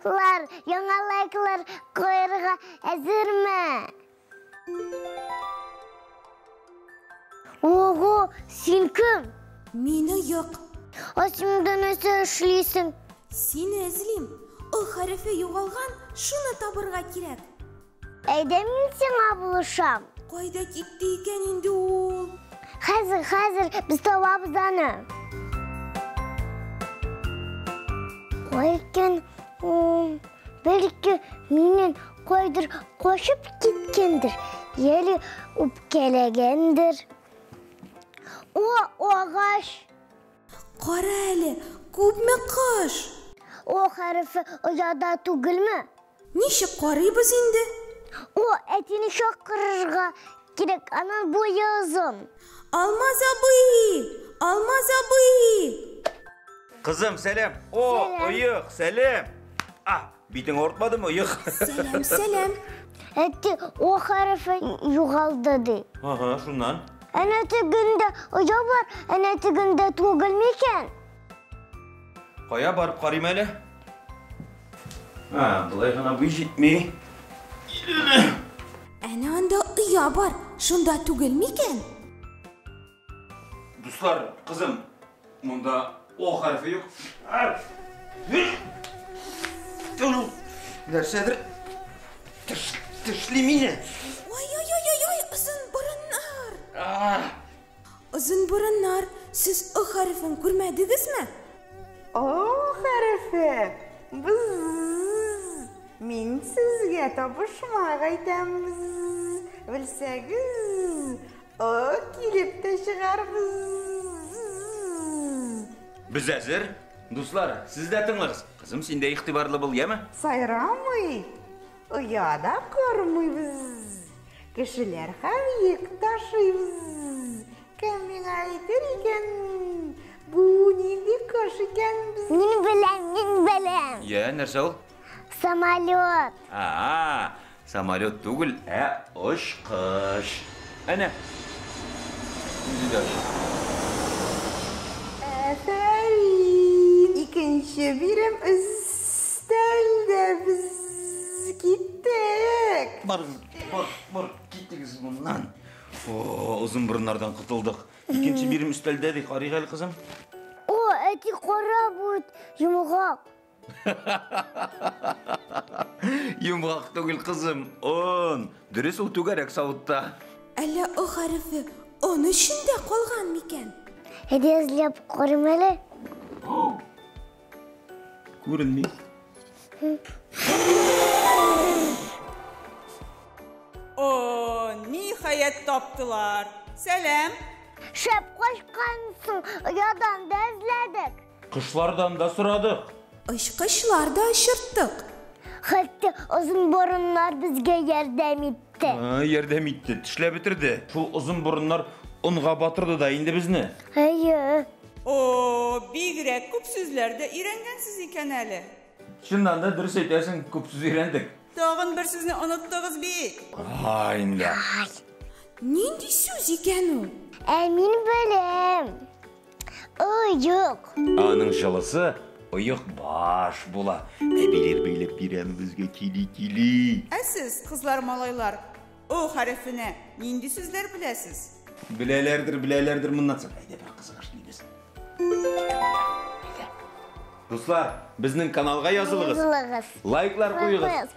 Лар, яңа лайклар куярга әзерме? Ого, син кем? Мин оек. Ә син монда нәрсә эшлисең? Сине эзлим. О хәрефе югалган, шуны табырга кирәк. Әйдә мин сиңа булышам. Кайда китте икән инде ул? Хәзер, хәзер без табабыз аны. Кай икән ул? Бәлки миннән кайдыр качып киткәндер, яли үпкәләгәндер. О, агач! Кара әле, күпме кош! О хәрефе ояда түгелме? Ничек карыйбыз инде? О, әтине чакырырга кирәк, аның буе озын. Алмаз абый! Алмаз абый! Кызым, сәлам. О, оек, сәлам. А, битең авыртмадымы, оек? Сәлам, сәлам. Әти, О хәрефе югалды ди. Ага, шуннан. Әнә тегендә оя бар, әнә тегендә түгел микән? Кая барып карыйм әле? А, болай гына буй җитми. Әнә анда оя бар, шунда түгел микән? Дуслар, кызым, монда О хәрефе юк. Нәрсәдер тешли мине. Ой-ой-ой-ой, озын борыннар. Озын борыннар, сез О хәрефен күрмәдегезме? О хәрефе, бз. Мин сезгә табышмак әйтәм, бз. Белсәгез, О, килеп тә чыгарбыз. Без әзер. Дуслар, сез дә тыңлагыз. Кызым, син дә игътибарлы бул, яме? Сайрамый, оя да кормыйбыз. Кешеләр һәм йөк ташыйбыз. Кем миңа әйтер икән, бу нинди кош икән? Мин беләм, мин беләм. Я, нәрсә ул? Самолет. А, Самолет түгел, ә очкыч. Әнә. Үзе дә оча. Афәрин! Икенче бирем өстәлдә без киттек. Барыгыз, бар, бар, китегез моннан. О, озын борыннардан котылдык. Икенче бирем өстәлдә ди, карыйк әле, кызым. О, әти кара бу йомгак. Йомгак түгел, кызым, он. Дөрес, ул түгәрәк савытта. Әллә О хәрефе он эчендә калган микән? Әйдә эзләп карыйм әле. Күренми. О, ниһаять таптылар. Сәлам. Шәп качкансың, оядан да эзләдек. Кошлардан да сорадык. Очкычлар да очырттык. Хәтта озын борыннар безгә ярдәм итте. Ярдәм итте, тешләп бетерде. Шул озын борыннар онга батырды да инде безне. Әйе. О, бигрәк күп сүзләр дә өйрәнгәнсез икән әле. Чыннан да дөрес әйтәсең, күп сүз өйрәндек. Тагын бер сүзне оныттыгыз бит. Ай, инде. Нинди сүз икән ул? Ә мин беләм. Оек. Аның җылысы оек баш була. Әбиләр бәйләп бирә аны безгә кили-кили. Ә сез, кызлар, малайлар, О хәрефенә нинди сүзләр беләсез? Беләләрдер, беләләрдер моннан соң. Әйдә бер кызык эшлибез. Әйдә. Дуслар, безнең каналга язылыгыз. Язылыгыз. Лайклар куегыз. Куегыз.